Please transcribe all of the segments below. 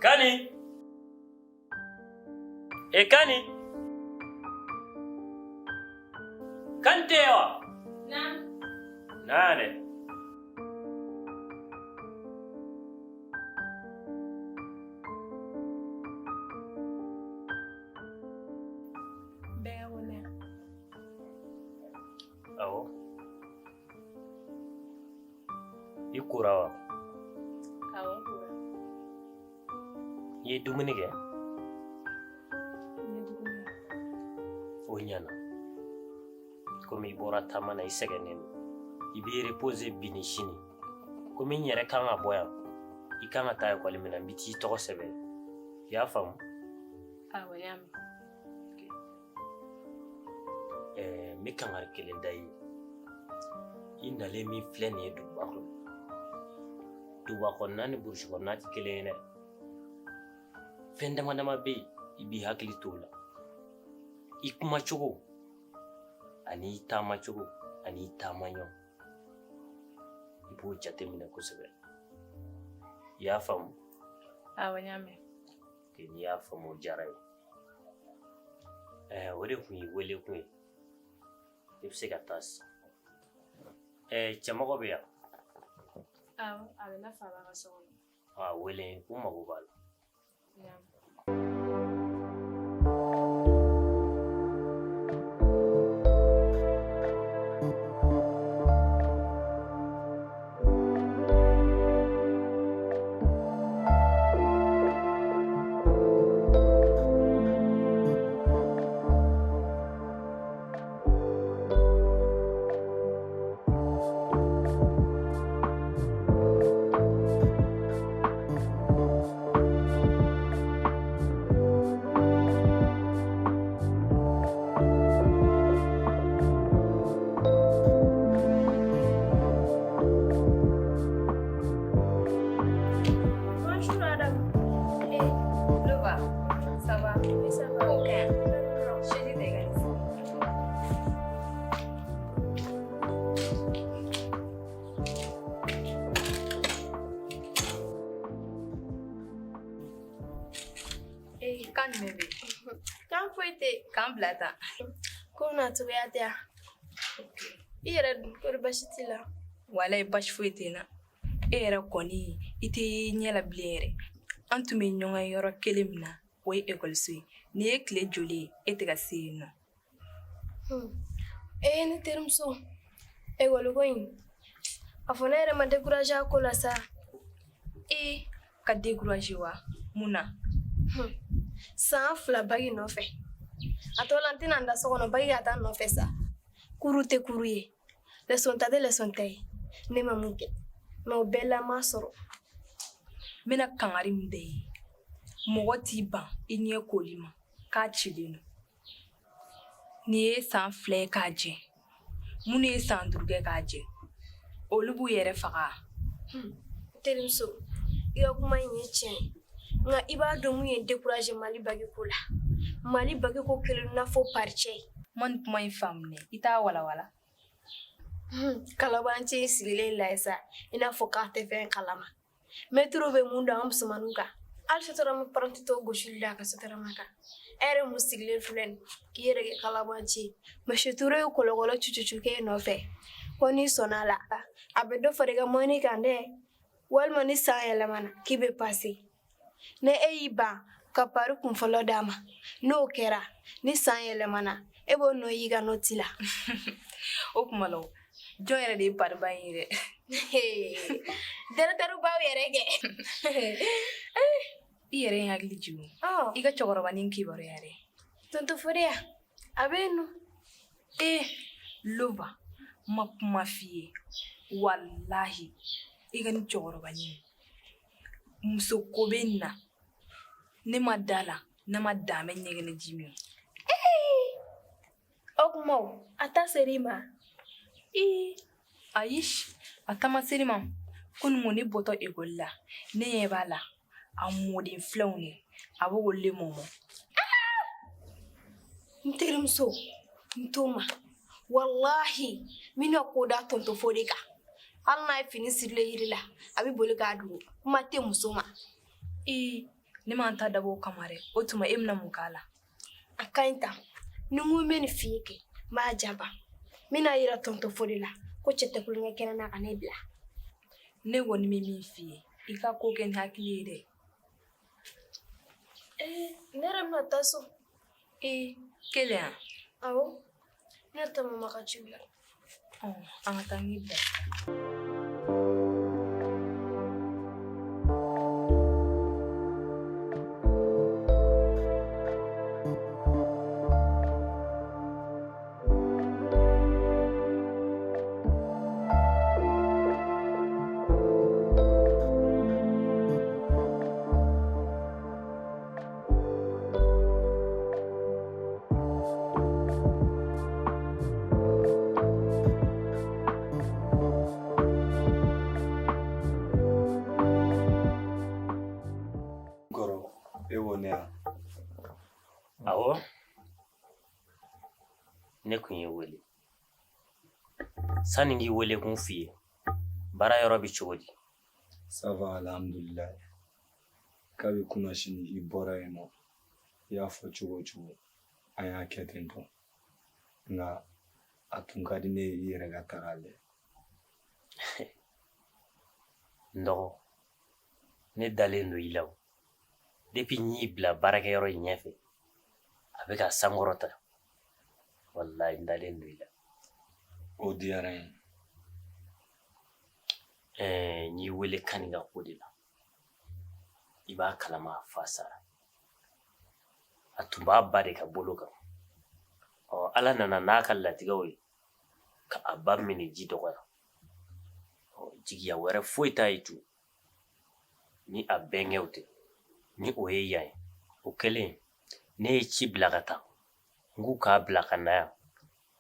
Kani e Kani Kani tɛ wa? Naamu. Na yan dɛ. Bɛɛ ko ne. Awɔ. I kora wa? Awɔ, n kora. I ye dumuni kɛ? N ye dumuni kɛ. O ɲɛna. Komi i bɔra taama na i sɛgɛnnen don. I b'i reposer bi ni sini. Komi n yɛrɛ kan ka bɔ yan, i kan ka taa ekɔli min na, n bɛ t'i tɔgɔ sɛbɛn. I y'a faamu? Awɔ, n y'a mɛn. Ɛɛ, n bɛ kangari kelen da i ye. I nalen min filɛ nin ye duguba kɔnɔ. Duguba kɔnɔna ni burusi kɔnɔna tɛ kelen ye dɛ. Fɛn dama dama bɛ yen, i b'i hakili t'o la. I kumacogo ani i taamacogo ani i taamaɲɔ, i b'o jateminɛ kosɛbɛ. I y'a faamu? Awɔ, n y'a mɛn. N'i y'a faamu o diyara n ye. Ɛɛ, o de tun y'i wele kun ye. I bɛ se ka taa sisan. Ɛɛ, cɛmɔgɔ bɛ yan? Awɔ, a bɛ n'a fɔ a b'a ka so kɔnɔ. A wele ko n mago b'a la. N y'a mɛn. Bonjour Adam. Eh, Lova, ça va? Oui, ça va. Ok. Chérie, t'es ici. Eh, kan jumɛn bɛ yen? Kan foyi tɛ. K'an bila tan. Ko na cogoya tɛ yan. I yɛrɛ dun, kɔri baasi t'i la? Walayi baasi foyi tɛ n na. E yɛrɛ kɔni i tɛ ɲɛ la bilen yɛrɛ. An tun bɛ ɲɔgɔn ye yɔrɔ kelen min na, o ye ekɔliso ye. Nin ye tile joli ye e tɛ ka se yen nɔ? Ee ne terimuso, ekɔli ko in, a fɔ ne yɛrɛ ma découragé a ko la sa. Ee ka découragé wa? Mun na? San 2 baki nɔfɛ. A tɔ la n tɛna n da so kɔnɔ baki ka taa n nɔfɛ sa. Kuru tɛ kuru ye. Leçon ta tɛ leçon ta ye. Ne ma mun kɛ. Mais o bɛɛ la n m'a sɔrɔ. N bɛna kangari min da i ye. Mɔgɔ t'i ban i ɲɛ koli ma k'a cilen don. Nin ye san 2 ye k'a jɛ. Minnu ye san 5 kɛ k'a jɛ, olu b'u yɛrɛ faga. Terimuso, i ka kuma in ye tiɲɛ ye. Nka i b'a dɔn mun ye n découragé Mali baki ko la. Mali baki ko kɛlen don i n'a fɔ paricɛ. N ma nin kuma in faamu dɛ, i t'a walawala. Kalabanci in sigilen lajɛ sa, i n'a fɔ k'a tɛ fɛn kalama. Mɛtiriw bɛ mun dɔn an musomaninw kan? Hali sotarama paranti t'o gosili da a ka sotarama kan. E yɛrɛ mun sigilen filɛ nin k'i yɛrɛ kɛ kalabanci ye. Monsieur Touré ye kɔlɔkɔlɔ cucucu k'e nɔfɛ. Ko n'i sɔnna a la, a bɛ dɔ fara i ka moyenne kan dɛ. Walima ni san yɛlɛmana k'i bɛ passer. Ni e y'i ban ka pari kun fɔlɔ d'a ma, n'o kɛra ni san yɛlɛmana e b'o nɔ y'i ka nɔti la. O kuma la o, jɔn yɛrɛ de ye pariba in ye dɛ? Directeur baw yɛrɛ kɛ. I yɛrɛ ye hakili jigin. I ka cɛkɔrɔbanin kibaruya dɛ. Tonton Fode a bɛ yen nɔ. Ee Lova, n ma kuma f'i ye. Walahi, i ka nin cɛkɔrɔbanin. Muso ko bɛ nin na. Ne ma da la, ne ma daamɛ ɲɛgɛnɛ ji min. O kuma o, a ta ser'i ma? Ee, ayi, a ta ma se ne ma. Kunun ne bɔtɔ ekɔli la, ne ɲɛ b'a la, a mɔden filɛw ni a b'o le mɔmɔ. N terimuso, n t'o ma. Walahi, n bɛna ko da tonton Fode kan. Hali n'a ye fini sirilen yiri la, a bɛ boli k'a dogo. Kuma tɛ muso ma. Ee, Ne m'an ta dabɔ o kama dɛ. O tuma e bɛna mun k'a la? A ka ɲi tan. Ni n ko n bɛ nin f'i ye kɛ, n b'a jaba. N bɛna yira tonton Fode la ko cɛ tɛ kulonkɛ kɛnɛ na ka ne bila. Ne kɔni bɛ min f'i ye, i ka ko kɛ ni hakili ye dɛ. Ee, ne yɛrɛ bɛna taa so. Ee, kelen yan? Awɔ, ne yɛrɛ taa mama ka ciw la. Ɔ, an ka taa n k'i bila. Kɔrɔ, e ko ne yan? Awɔ, ne kun y'i wele. Sani k'i wele kun f'i ye, baara yɔrɔ bɛ cogo di? Ça va, alhamdulilayi. Kabi kunasini i bɔra yen nɔ, i y'a fɔ cogo o cogo, an y'a kɛ ten tɔ. Nka a tun ka di ne ye i yɛrɛ ka taga lajɛ. N dɔgɔ, ne dalen don i la o. Depuis n y'i bila baarakɛyɔrɔ in ɲɛfɛ, a bɛ ka sankɔrɔta. Walayi, n dalen don i la. O diyara n ye. Ɛɛ, n y'i wele Kani ka ko de la. I b'a kalama a fa sara. A tun b'a ba de ka bolo kan. Ɔ, Ala nana n'a ka latigɛw ye ka a ba minɛ ji dɔgɔya. Ɔ, jigiya wɛrɛ foyi t'a ye tun ni a bɛnkɛw tɛ, ni o ye yan ye. O kɛlen, ne ye ci bila ka taa n k'u k'a bila ka na yan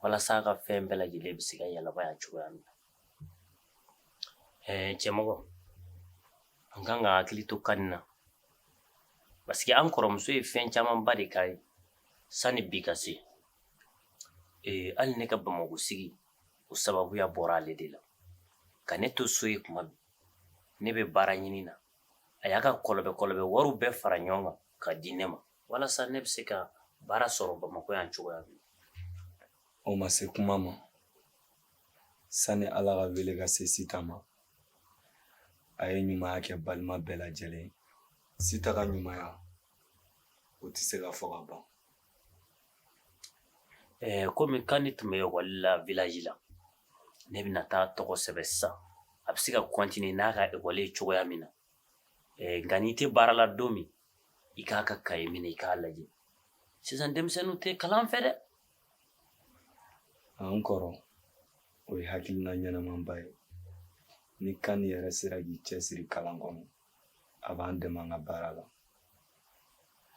walasa a ka fɛn bɛɛ lajɛlen bɛ se ka yɛlɛma yan cogoya min na. Ɛɛ, cɛmɔgɔ, an kan ka hakili to Kani na, parce que an kɔrɔmuso ye fɛn camanba de k'a ye sani bi ka se. Ee, hali ne ka Bamakɔ sigi, o sababuya bɔra ale de la. Ka ne to so ye tuma min, ne bɛ baara ɲini na, a y'a ka kɔlɔbɛ kɔlɔbɛ wariw bɛɛ fara ɲɔgɔn kan ka di ne ma walasa ne bɛ se ka baara sɔrɔ Bamakɔ yan cogoya min na. O ma se kuma ma. Sani Ala ka wele ka se Sita ma, a ye ɲumanya kɛ balima bɛɛ lajɛlen ye. Sita ka ɲumanya, o tɛ se ka fɔ ka ban. Ɛɛ, komi Kani tun bɛ ekɔli la village la, ne bɛna taa tɔgɔ sɛbɛn sisan. A bɛ se ka continuer n'a ka ekɔli ye cogoya min na. Ɛɛ, nka n'i tɛ baara la don min, i k'a ka kaye minɛ i k'a lajɛ. Sisan denmisɛnninw tɛ kalan fɛ dɛ. An kɔrɔ, o ye hakilina ɲɛnamanba ye. Ni Kani yɛrɛ sera k'i cɛsiri kalan kɔnɔ, a b'an dɛmɛ an ka baara la.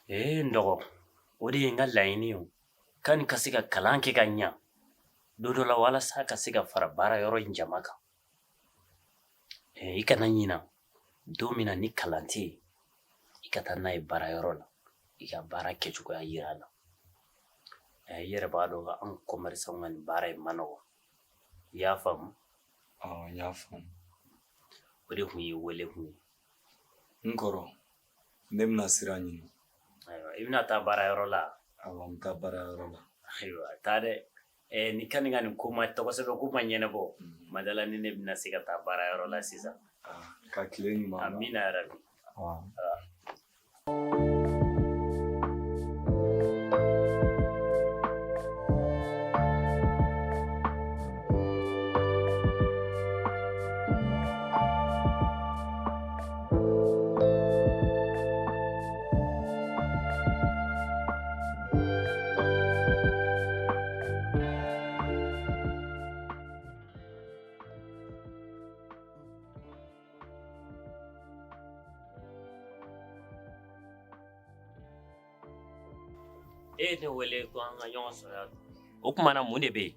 Ee, n dɔgɔ, o de ye n ka laɲini ye o. Kani ka se ka kalan kɛ ka ɲa don dɔ la walasa ka se ka fara baara yɔrɔ in jama kan. Ee, i kana ɲina, don min na ni kalan tɛ yen, i ka taa n'a ye baara yɔrɔ la, i ka baara kɛcogoya yira a la. Ɛɛ, i yɛrɛ b'a dɔn an commerçant ka nin baara in man nɔgɔn. I y'a faamu? Awɔ, n y'a faamu. O de kun ye wele kun ye. N kɔrɔ, ne bɛna sira ɲini. Ayiwa, i bɛna taa baara yɔrɔ la? Awɔ, n bɛ taa baara yɔrɔ la. Ayiwa, taa dɛ. Ɛɛ, ni Kani ka nin ko ma tɔgɔ sɛbɛn ko ma ɲɛnabɔ, madala ni ne bɛna se ka taa baara yɔrɔ la sisan. Ka tile ɲuman. Amina yarabi. E ye ne wele ko an ka ɲɔgɔn sɔrɔ yan. O tuma na mun de bɛ yen?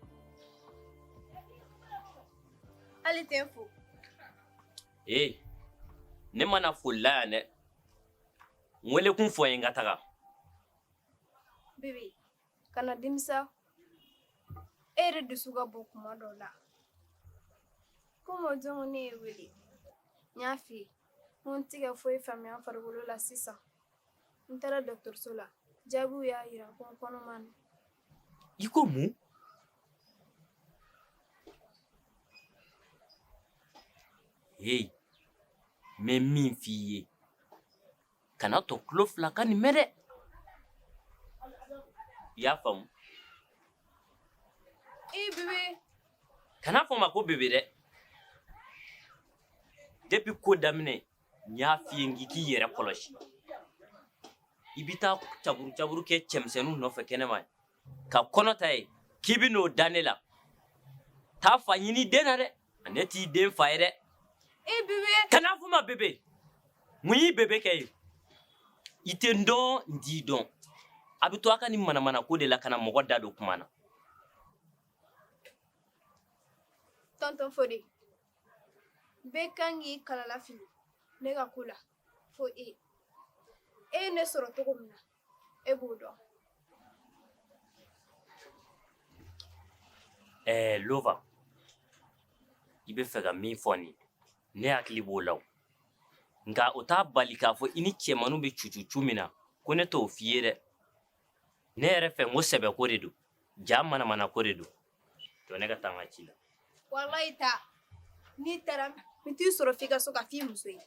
Hali tɛ n fo. Ee, ne ma na foli la yan dɛ. N wele kun fɔ n ye n ka taga. Bébé, kana dimisa. E yɛrɛ dusu ka bon kuma dɔw la. Komi o don ne ye wele, n y'a f'i ye n ko n tɛ ka foyi faamuya n farikolo la sisan. N taara dɔgɔtɔrɔso la, jaabiw y'a jira ko n kɔnɔman don. I ko mun? Hey, n bɛ min f'i ye, kana to tulo fila ka nin mɛn dɛ. I y'a faamu? I bebe. Kana fɔ n ma ko bebe dɛ. Depuis ko daminɛ, n y'a f'i ye n k'i k'i yɛrɛ kɔlɔsi. I bɛ taa caburu caburu kɛ cɛmisɛnninw nɔfɛ kɛnɛma ka kɔnɔ ta yen k'i bɛ n'o da ne la. Taa fa ɲini den na dɛ. Ne t'i den fa ye dɛ. E bebe. Kana fɔ n ma bebe. Mun y'i bebe kɛ ye? I tɛ n dɔn, n t'i dɔn. A bɛ to a ka nin manamana ko de la ka na mɔgɔ da don kuma na. Tonton Fode, bɛɛ kan k'i kalala fili ne ka ko la fo e. E ye ne sɔrɔ cogo min na, e b'o dɔn. Ɛɛ Lova, i bɛ fɛ ka min fɔ nin, ne hakili b'o la o. Nka o t'a bali k'a fɔ i ni cɛmanninw bɛ cucucu min na, ko ne t'o f'i ye dɛ. Ne yɛrɛ fɛ n ko sɛbɛko de don, ja manamanako de don. To ne ka taa n ka ci la. Walayi taa, n'i taara n bɛ t'i sɔrɔ f'i ka so ka f'i muso ye.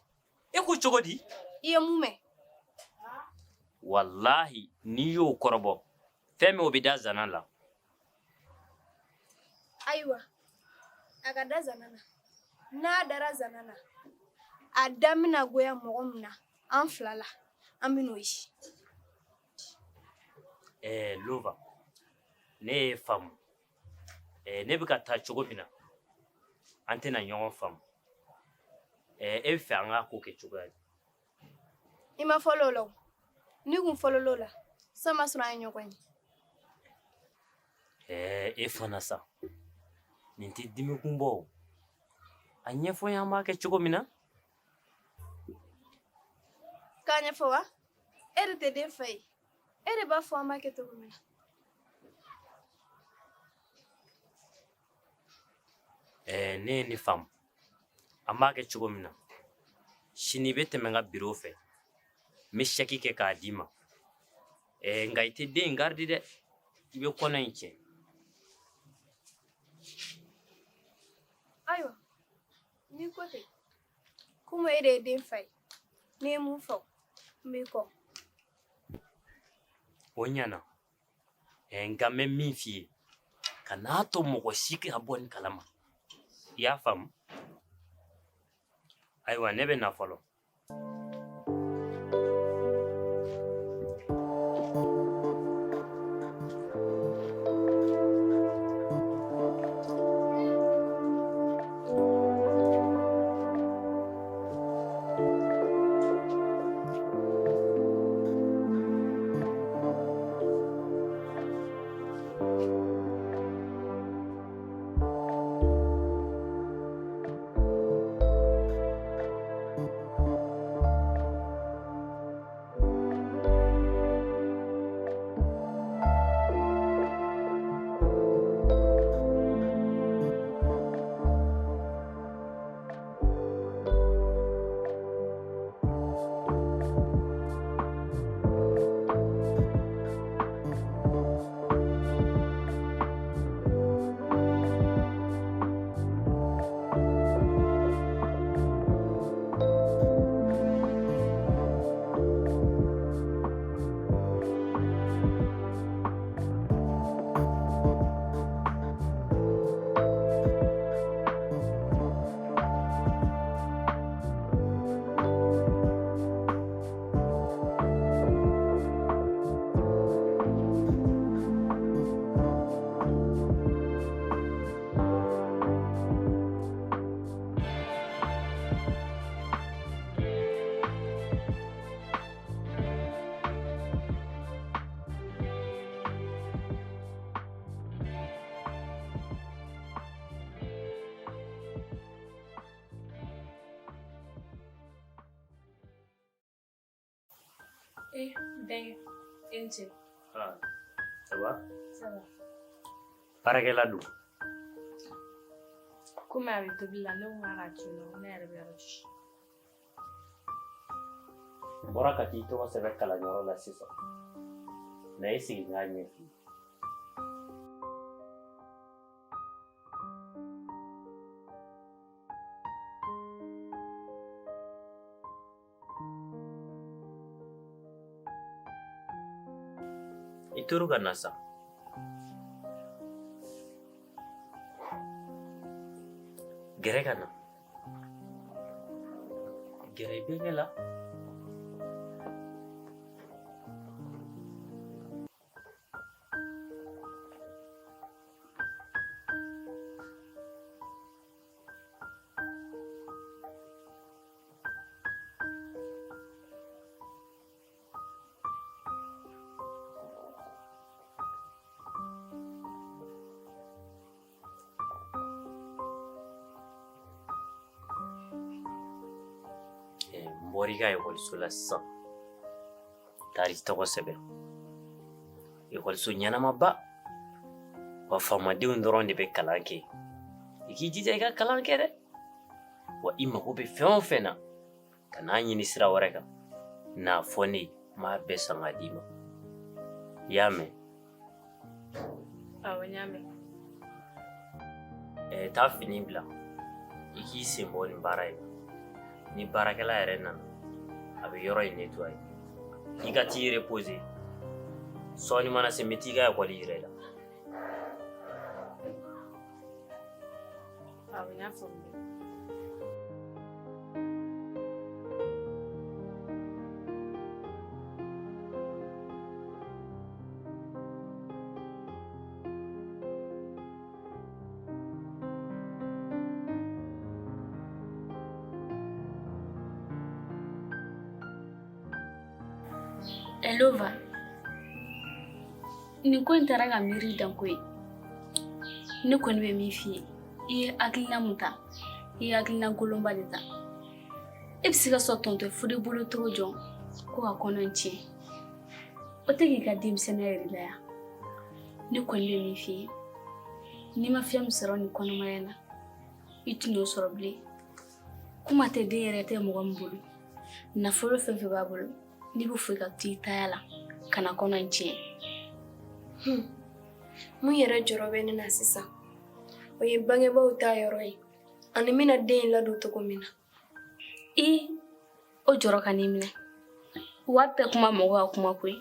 E ko cogo di? I ye mun mɛn? Walahi n'i y'o kɔrɔbɔ, fɛn min o bɛ da zana la. Ayiwa, a ka da zana na. N'a dara zana na, a da bɛna goya mɔgɔ min na, an fila la, an bɛ n'o ye. Ɛɛ Lova, ne ye faamu. Ɛɛ ne bɛ ka taa cogo min na, an tɛna ɲɔgɔn faamu. Ɛɛ e bɛ fɛ an k'a ko kɛ cogoya di? I ma fɔlɔ o la o. N'i kun fɔlɔla o la, sisan b'a sɔrɔ an ye ɲɔgɔn ye. Ɛɛ e fana sa, nin tɛ dimi kun bɔ o. A ɲɛfɔ n ye an b'a kɛ cogo min na. K'a ɲɛfɔ wa? E de tɛ den fa ye. E de b'a fɔ an b'a kɛ cogo min na. Ɛɛ ne ye nin faamu. An b'a kɛ cogo min na. Sini i bɛ tɛmɛ n ka biro fɛ. N bɛ sɛki kɛ k'a d'i ma. Ɛɛ nka i tɛ den in garidi dɛ. I bɛ kɔnɔ in tiɲɛ. Ayiwa, n'i ko ten, komi e de ye den fa ye, n'i ye mun fɔ, n b'i kɔ. O ɲɛna. Ɛɛ nka n bɛ min f'i ye, kan'a to mɔgɔ si ka bɔ nin kalama. I y'a faamu? Ayiwa ne bɛ na fɔlɔ. Eh, denkɛ, e ni ce. Ah, ça va? Ça va. Baarakɛla don. Komi a bɛ tobili la, ne ko k'a ka to yen nɔ, ne yɛrɛ bɛ yɔrɔ jɔsi. N bɔra ka t'i tɔgɔ sɛbɛn kalanyɔrɔ la sisan. Na i sigi n k'a ɲɛf'i ye. I toro ka na sa. Gɛrɛ ka na. Gɛrɛ i bɛnkɛ la. N bɔra i ka ekɔliso la sisan taar'i tɔgɔ sɛbɛn ekɔliso ɲɛnamaba wa faamadenw dɔrɔn de bɛ kalan kɛ i k'i jija i ka kalan kɛ dɛ wa i mago bɛ fɛn o fɛn na kan'a ɲini sira wɛrɛ kan n'a fɔ ne ye n b'a bɛɛ san k'a d'i ma i y'a mɛn? Awɔ, n y'a mɛn. Ɛɛ taa fini bila i k'i sen bɔ nin baara in na ni baarakɛla yɛrɛ nana a bɛ yɔrɔ in nettoyer i ka t'i reposer sɔɔni mana se n bɛ t'i ka ekɔli yira i la. Awɔ, n y'a faamuya. Elova nin ko in taara ka miiri dan koyi ne kɔni bɛ min f'i ye i ye hakilina mun ta i ye hakilina kolonba de ta e bɛ se ka sɔn tɔntɔn Fode bolo cogo jɔn ko ka kɔnɔ in tiɲɛ o tɛ k'i ka denmisɛnninya yɛrɛ la yan ne kɔni bɛ min f'i ye n'i ma fɛn min sɔrɔ nin kɔnɔmaya na i tɛn'o sɔrɔ bilen kuma tɛ den yɛrɛ tɛ mɔgɔ min bolo nafolo fɛn fɛn b'a bolo n'i bɛ fɛ ka to i taya la kana kɔnɔ in tiɲɛ Mun yɛrɛ jɔrɔ bɛ ne na sisan o ye bangebaaw ta yɔrɔ ye ani n bɛna den in ladon cogo min na i o jɔrɔ kan'i minɛ wari tɛ kuma mɔgɔ ka kuma koyi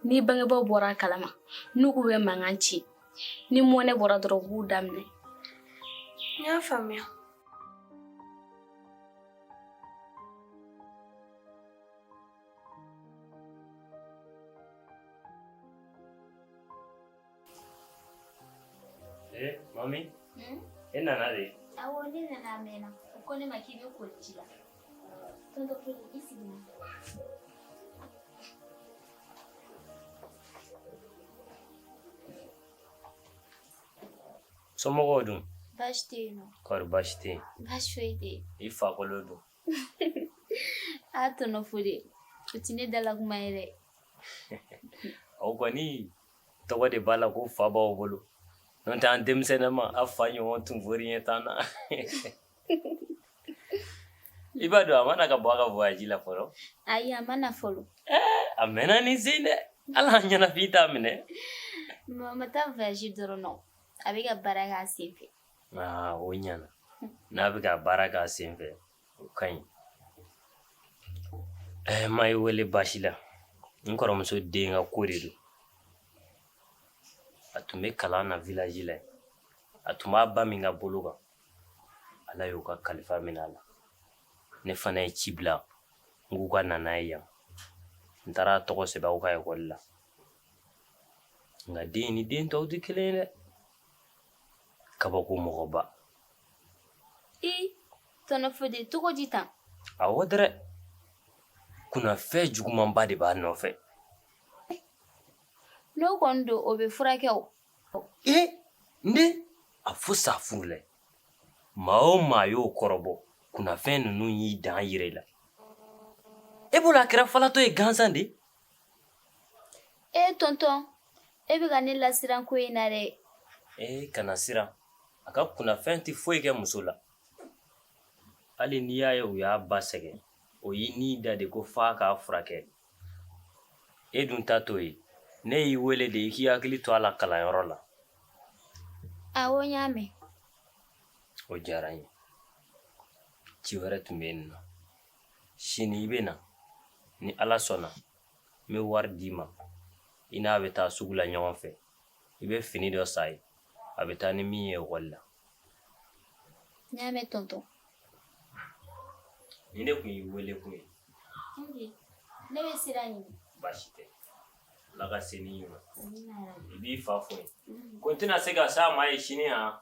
ni bangebaaw bɔra a kalama n'u k'u bɛ mankan ci ni mɔnɛ bɔra dɔrɔn u b'u daminɛ n y'a faamuya Eh, mami? E nana de? Awɔ, ne nana a mɛnna. U ko ne ma k'i bɛ koliji la. Tonton Fode, i sigi na. Somɔgɔw dun? Baasi tɛ yen nɔ. Kɔri baasi tɛ yen? Baasi foyi tɛ yen. I fakolo dun? A tonton Fode, o tɛ ne dala kuma ye dɛ. Aw kɔni tɔgɔ de b'a la ko fa b'aw bolo. N'o tɛ an denmisɛnninma a fa ɲɔgɔn tun fori ɲɛ t'an na. I b'a dɔn a ma na ka bɔ a ka voyage la fɔlɔ. Ayi, a ma na fɔlɔ. A mɛnna nin sen dɛ. Hali an ɲɛnafin t'a minɛ. Mama ma taa voyage dɔrɔn nɔ. A bɛ ka baara k'a sen fɛ. Aa o ɲɛna. N'a bɛ ka baara k'a sen fɛ, o ka ɲi. Ɛɛ ma i wele baasi la. N kɔrɔmuso den ka ko de don. A tun bɛ kalan na village la yen. A tun b'a ba min ka bolo kan. Ala y'o ka kalifa minɛ a la. Ne fana ye ci bila n k'u ka na n'a ye yan. N taara a tɔgɔ sɛbɛn aw ka ekɔli la. Nka den ni den tɔw tɛ kelen ye dɛ. Kabako mɔgɔba. I, tonton Fode, cogo di tan? Awɔ dɛrɛ. Kunnafɛn jugumanba de b'a nɔfɛ. N'o kɔni don, o bɛ furakɛ o. Ee, n den, a fo sa furulɛ. Maa o maa y'o kɔrɔbɔ, kunnafɛn ninnu y'i dan yira i la. E bolo a kɛra falatɔ ye gansan de? E tonton, e bɛ ka ne lasiran ko in na dɛ. Ee, kana siran. A ka kunnafɛn tɛ foyi kɛ muso la. Hali n'i y'a ye u y'a ba sɛgɛn, o O y'i ni da de ko f'a k'a furakɛ. E dun ta t'o ye. Ne y'i wele de i k'i hakili to a la kalanyɔrɔ la. Awɔ, n y'a mɛn. O diyara n ye. Ci wɛrɛ tun bɛ yen nɔ. Sini i bɛ na. Ni Ala sɔnna, n bɛ wari d'i ma. I n'a bɛ taa sugu la ɲɔgɔn fɛ. I bɛ fini dɔ san ye. A bɛ taa ni min ye ekɔli la. N y'a mɛn tɔntɔn. Ni ne tun y'i wele kun ye. Ne bɛ sira ɲini. Baasi tɛ. Ala ka se ni ɲuman. I b'i fa fo ye. Ko n tɛna se ka s'a ma ye sini han.